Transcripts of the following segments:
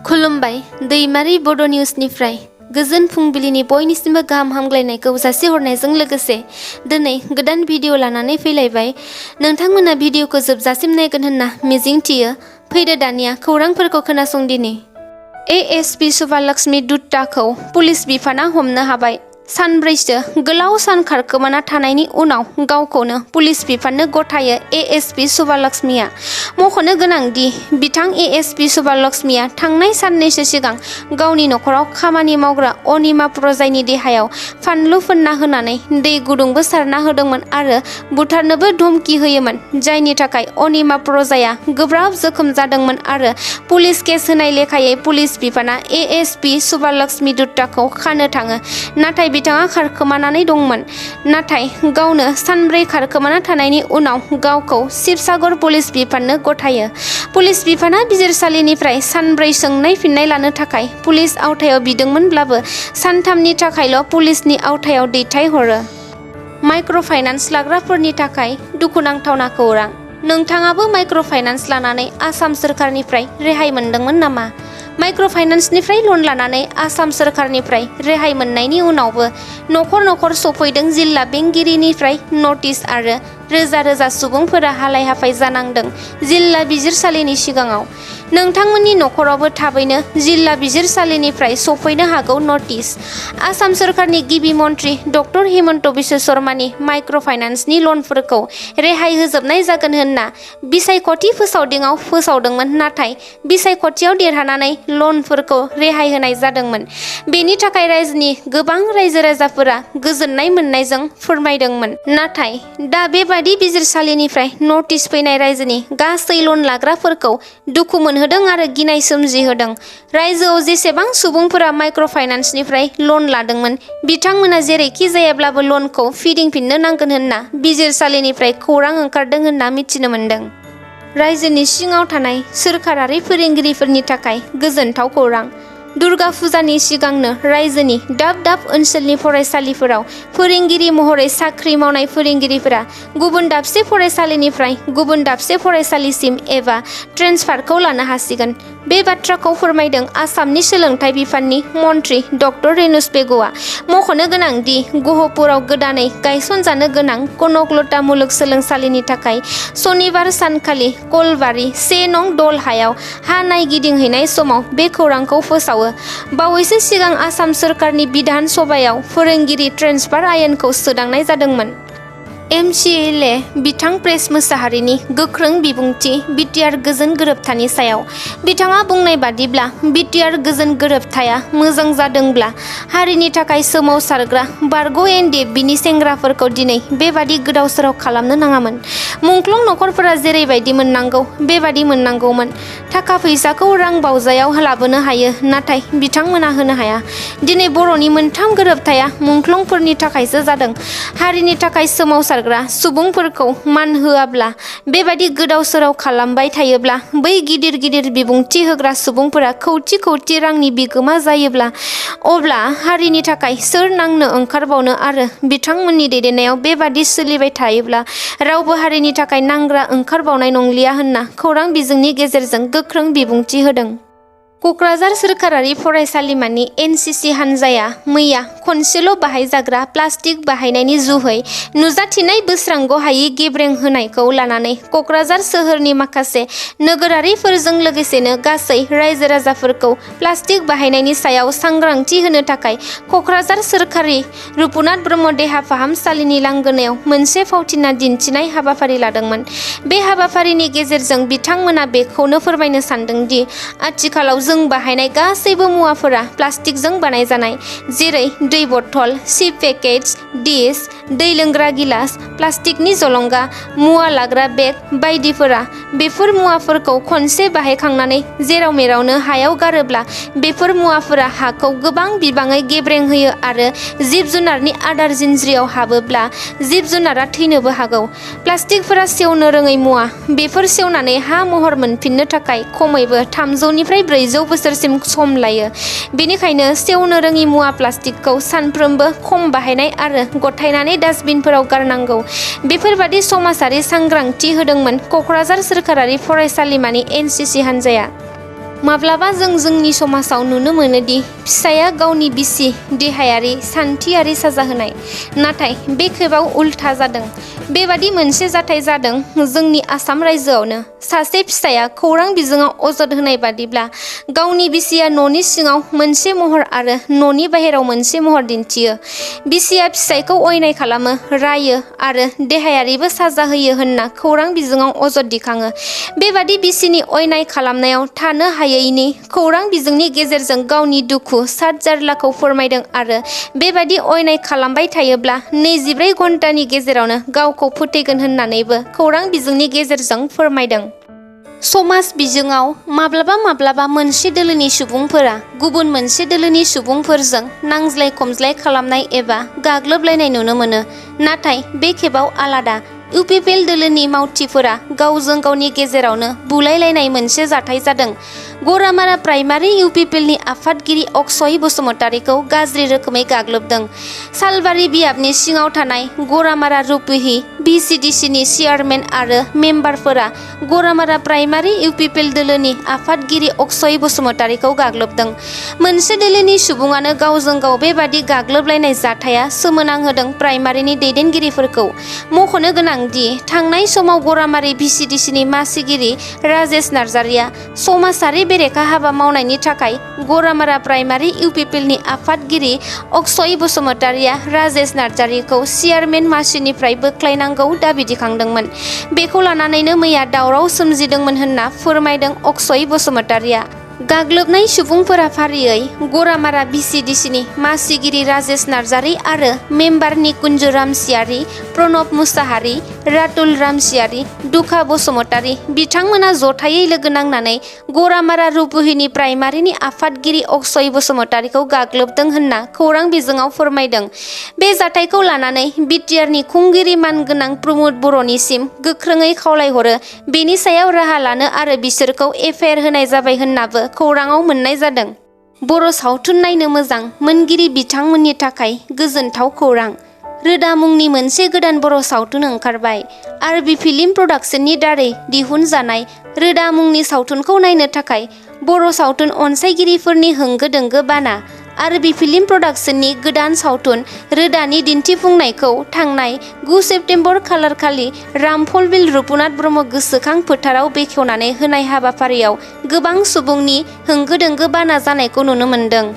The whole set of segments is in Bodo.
खुलुमबाय दैमारि बड' निउसनिफ्राय गोजोन फुंबिलिनि बयनिसिमबो गाहाम हामग्लायनायखौ जासिहरनायजों लोगोसे दिनै गोदान भिडिअ लानानै फैलायबाय। नोंथांमोना भिडिअखौ जोबजासिम नायगोन होनना मिजिंथियो। फैदो दानिया खौरांफोरखौ खोनासंदिनि। एएसपि सुभालक्ष्मी दुत्ताखौ पुलिस बिफाना हमनो हाबाय। सानब्रैसो गोलाव सान खारखोमाना थानायनि उनाव गावखौनो पुलिस बिफाननो गथायो एएसपि सुभालक्ष्मीया। मख'नो गोनांदि बिथां एएसपि सुभालक्ष्मीया थांनाय साननैसो सिगां गावनि नखराव खामानि मावग्रा अनिमा प्रजायनि देहायाव फानलु फोनना होनानै दै गुदुंबो सारना होदोंमोन आरो बुथारनोबो धमकी होयोमोन, जायनि थाखाय अनिमा प्रजाया गोब्राब जोखोम जादोंमोन आरो पुलिस केस होनाय लेखायै पुलिस बिफाना एएसपि सुभालक्ष्मी दुत्ताखौ खानो थाङो। नाथाय बिथाङा खारखोमानानै दंमोन। नाथाय गावनो सानब्रै खारखोमाना थानायनि उनाव गावखौ शिबसागर पुलिस बिफाननो गथायो। पुलिस बिफाना बिजिरसालिनिफ्राय सानब्रै सोंनाय फिननाय लानो थाखाय पुलिस आवथायाव बिदोंमोनब्लाबो सानथामनि थाखायल' पुलिसनि आवथायाव दैथायहरो। माइक्र'फाइनान्स लाग्राफोरनि थाखाय दुखुनांथावना खौरां। नोंथाङाबो माइक्र'फाइनान्स लानानै आसाम सोरखारनिफ्राय रेहाय मोनदोंमोन नामा? माइक्र'फाइनान्सनिफ्राय लन लानानै आसाम सोरखारनिफ्राय रेहाय मोननायनि उनावबो नखर नखर सफैदों जिल्ला बेंगिरिनिफ्राय नटिस आरो रोजा रोजा सुबुंफोरा हालाय हाफाय जानांदों जिल्ला बिजिरसालिनि सिगाङाव। नोंथांमोननि नखरावबो थाबैनो जिल्ला बिजिरसालिनिफ्राय सफैनो हागौ नटिस। आसाम सोरखारनि गिबि मन्त्रि डक्टर हिमन्त बिश्व शर्मानि माइक्र'फाइनान्सनि लनफोरखौ रेहाय होजोबनाय जागोन होनना बिसायख'थि फोसावदिङाव फोसावदोंमोन, नाथाय बिसायख'थियाव देरहानानै लनफोरखौ रेहाय होनाय जादोंमोन। बेनि थाखाय रायजोनि गोबां रायजो राजाफोरा गोजोननाय मोननायजों फोरमायदोंमोन। नाथाय दा बेबादि बिजिरसालिनिफ्राय नटिस फैनाय रायजोनि गासै लन लाग्राफोरखौ दुखु मोनहोदों आरो गिनाय सोमजिहोदों। रायजोआव जेसेबां सुबुंफोरा माइक्र'फाइनान्सनिफ्राय लन लादोंमोन, बिथांमोना जेरैखि जायाब्लाबो लनखौ फिदिंफिननो नांगोन होनना बिजिरसालिनिफ्राय खौरां ओंखारदों होनना मिथिनो मोन्दों। रायजोनि सिङाव थानाय सोरखारारि फोरोंगिरिफोरनि थाखाय गोजोनथाव खौरां। दुर्गा फुजानि सिगांनो रायजोनि दाब दाब ओनसोलनि फरायसालिफोराव फोरोंगिरि महरै साख्रि मावनाय फोरोंगिरिफोरा गुबुन दाबसे फरायसालिनिफ्राय गुबुन दाबसे फरायसालिसिम एबा ट्रेन्सफारखौ लानो हासिगोन। बे बाथ्राखौ फोरमायदों आसामनि सोलोंथाइ बिफाननि मन्त्रि डक्टर रेनुस पेगुआ। मख'नो गोनांदि गहपुराव गोदानै गायसनजानो गोनां कनकलता मुलुगसोलोंसालिनि थाखाय सनिबार सानखालि कलबारि 1 नं दलहायाव हा नायगिदिंहैनाय समाव बे खौरांखौ फोसावो। बावैसो सिगां आसाम सोरखारनि बिधान सभायाव फोरोंगिरि ट्रेन्सफार आयेनखौ सोदांनाय जादोंमोन। MCLA बिथां प्रेस मोसाहारिनि गोख्रों बिबुंथि बिटिआर गोजोन गोरोबथानि सायाव। बिथाङा बुंनाय बादिब्ला बिटिआर गोजोन गोरोबथाया मोजां जादोंब्ला हारिनि थाखाय सोमावसारग्रा बारग' NDFBनि सेंग्राफोरखौ दिनै बेबादि गोदाव सोराव खालामनो नाङामोन। मुंख्लं नखरफोरा जेरैबायदि मोननांगौ बेबादि मोननांगौमोन। थाखा फैसाखौ रां बावजायाव लाबोनो हायो, नाथाय बिथांमोना होनो हाया। दिनै बर'नि मोनथाम गोरोबथाया मुंख्लंफोरनि थाखायसो जादों। हारिनि थाखाय सोमावसार सुबुंफोरखौ मान होआब्ला, बेबादि गोदाव सोराव खालामबाय थायोब्ला, बै गिदिर गिदिर बिबुंथि होग्रा सुबुंफोरा खौथि खौथि रांनि बिगोमा जायोब्ला, अब्ला हारिनि थाखाय सोर नांनो ओंखारबावनो आरो बिथांमोननि दैदेननायाव बेबादि सोलिबाय थायोब्ला रावबो हारिनि थाखाय नांग्रा ओंखारबावनाय नंलिया होनना खौरां बिजोंनि गेजेरजों गोख्रों बिबुंथि होदों। क'क्राझार सोरखारारि फरायसालिमानि NCC हान्जाया मैया खनसेल' बाहायजाग्रा प्लास्टिक बाहायनायनि जुहै नुजाथिनाय बोस्रांग' हायि गेब्रें होनायखौ लानानै क'क्राझार सोहोरनि माखासे नोगोरारिफोरजों लोगोसेनो गासै रायजो राजाफोरखौ प्लास्टिक बाहायनायनि सायाव सांग्रांथि होनो थाखाय क'क्राझार सोरखारि रुपुनाथ ब्रह्म देहा फाहामसालिनि लांगोनायाव मोनसे फावथिना दिन्थिनाय हाबाफारि लादोंमोन। बे हाबाफारिनि गेजेरजों बिथांमोना बेखौनो फोरमायनो सानदोंदि आथिखालाव जों बाहायनाय गासैबो मुवाफोरा प्लास्टिकजों बानायजानाय, जेरै दै बथल, चिप पेकेट्स, डिश, दै लोंग्रा गिलास, प्लास्टिकनि जलंगा, मुवा लाग्रा बेग बायदिफोरा। बेफोर मुवाफोरखौ खनसे बाहायखांनानै जेराव मेरावनो हायाव गारोब्ला बेफोर मुवाफोरा हाखौ गोबां बिबाङै गेब्रें होयो आरो जिब जुनारनि आदार जिनज्रियाव हाबोब्ला जिब जुनारा थैनोबो हागौ। प्लास्टिकफोरा सेवनो रोङै मुवा। बेफोर सेवनानै हा महर मोनफिननो थाखाय खमैबो 300 निफ्राय 400 बोसोरसिम सम लायो। बेनिखायनो सेवनो रोङि मुवा प्लास्टिकखौ सानफ्रोमबो खम बाहायनाय आरो गथायनानै डास्टबिनफोराव गारनांगौ। बेफोरबादि समाजारि सांग्रांथि होदोंमोन क'क्राझार सोरखारारि फरायसालिमानि NCC हान्जाया। माब्लाबा जों जोंनि समाजाव नुनो मोनोदि फिसाया गावनि बिसि देहायारि सान्थियारि साजा होनाय, नाथाय बे खेबाव उल्था जादों। बेबादि मोनसे जाथाय जादों जोंनि आसाम रायजोआवनो। सासे फिसाया खौरां बिजोङाव अजद होनाय बादिब्ला गावनि बिसिया न'नि सिङाव मोनसे महर आरो न'नि बाहेराव मोनसे महर दिन्थियो। बिसिया फिसायखौ अयनाय खालामो, रायो आरो देहायारिबो साजा होयो होनना खौरां बिजोङाव अजद दिखाङो। बेबादि बिसिनि अयनाय खालामनायाव थानो हायैनि खौरां बिजोंनि गेजेरजों गावनि दुखु साद जारलाखौ फोरमायदों आरो बेबादि अयनाय खालामबाय थायोब्ला 24 घन्टानि गेजेरावनो गावखौ फोथैगोन होननानैबो खौरां बिजोंनि गेजेरजों फोरमायदों। समाज बिजोङाव माब्लाबा मोनसे दोलोनि सुबुंफोरा गुबुन मोनसे दोलोनि सुबुंफोरजों नांज्लाय खमज्लाय खालामनाय एबा गाग्लोबलायनाय नुनो मोनो। नाथाय बे खेबाव आलादा। इउपिपिएल दोलोनि मावथिफोरा गावजों गावनि गेजेरावनो बुलायलायनाय मोनसे जाथाय जादों। गरामारा प्राइमारि इउपिपिएलनि आफादगिरि अक्षय बसुमतारीखौ गाज्रि रोखोमै गाग्लोबदों। सालबारि बियाबनि सिङाव थानाय गरामारा रुपहि भिसिडिसिनि चेयारमेन आरो मेम्बारफोरा गरामारा प्राइमारि इउपिपिएल दोलोनि आफादगिरि अक्षय बसुमतारीखौ गाग्लोबदों। मोनसे दोलोनि सुबुङानो गावजों गाव बेबादि गाग्लोबलायनाय जाथाया सोमोनांहोदों प्राइमारिनि दैदेनगिरिफोरखौ। मख'नो गोनांदि थांनाय समाव गरामारि भिसिडिसिनि मासिगिरि राजेश नार्जारिया समाजारि बेरेखा हाबा मावनायनि थाखाय गरामारा प्राइमारि इउपिपिएलनि आफादगिरि अक्षय बसुमतारीया राजेश नार्जारिखौ चेयारमेन मासिनिफ्राय बोख्लायनांगौ दाबि दिखांदोंमोन। बेखौ लानानैनो मैया दावराव सोमजिदोंमोन होनना फोरमायदों अक्षय बसुमतारीया। गाग्लोबनाय सुबुंफोरा फारियै गरामारा भिसिडिसिनि मासिगिरि राजेश नार्जारि आरो मेम्बार निकुन्ज रामसियारि, प्रणब मुसाहारि, रातुल रामसियारि, दुखा बसुमतारी बिथांमोना जथायै लोगो नांनानै गरामारा रुपहिनि प्राइमारिनि आफादगिरि अक्षय बसुमतारीखौ गाग्लोबदों होनना खौरां बिजोङाव फोरमायदों। बे जाथायखौ लानानै बिटिआरनि खुंगिरि मानगोनां प्रमद बर'निसिम गोख्रोङै खावलायहरो, बेनि सायाव राहा लानो आरो बिसोरखौ एफआइआर होनाय जाबाय होननाबो खौराङाव मोननाय जादों। बर' सावथुन नायनो मोजां मोनगिरि बिथांमोननि थाखाय गोजोनथाव खौरां। रोदा मुंनि मोनसे गोदान बर' सावथुन ओंखारबाय। आरबि फिल्म प्रडाक्शननि दारै दिहुनजानाय रोदा मुंनि सावथुनखौ नायनो थाखाय बर' सावथुन अनसायगिरिफोरनि होंगो दोंगो बाना। आरबि फिल्म प्रडाक्शननि गोदान सावथुन रोदानि दिन्थिफुंनायखौ थांनाय 9 सेप्तेम्बर खालारखालि रामफलबिल रुपनाथ ब्रह्म गोसोखां फोथाराव बेखेवनानै होनाय हाबाफारियाव गोबां सुबुंनि होंगो दोंगो बाना जानायखौ नुनो मोन्दों।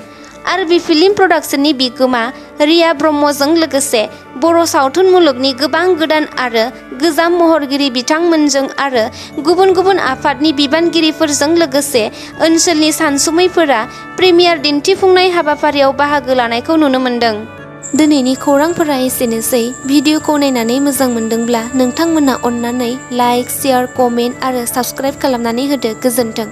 आरबि फिल्म प्रडाक्शननि बिगोमा रिया ब्रह्मजों लोगोसे बर' सावथुन मुलुगनि गोबां गोदान आरो गोजाम महरगिरि बिथांमोनजों आरो गुबुन गुबुन आफादनि बिबानगिरिफोरजों लोगोसे ओनसोलनि सानसुमैफोरा प्रिमियार दिन्थिफुंनाय हाबाफारियाव बाहागो लानायखौ नुनो मोन्दों। दिनैनि खौरांफोरा एसेनोसै। भिडिअखौ नायनानै मोजां मोनदोंब्ला नोंथांमोना अन्नानै लाइक, शेयार, कमेन्ट आरो साबस्क्राइब खालामनानै होदो। गोजोन्थों।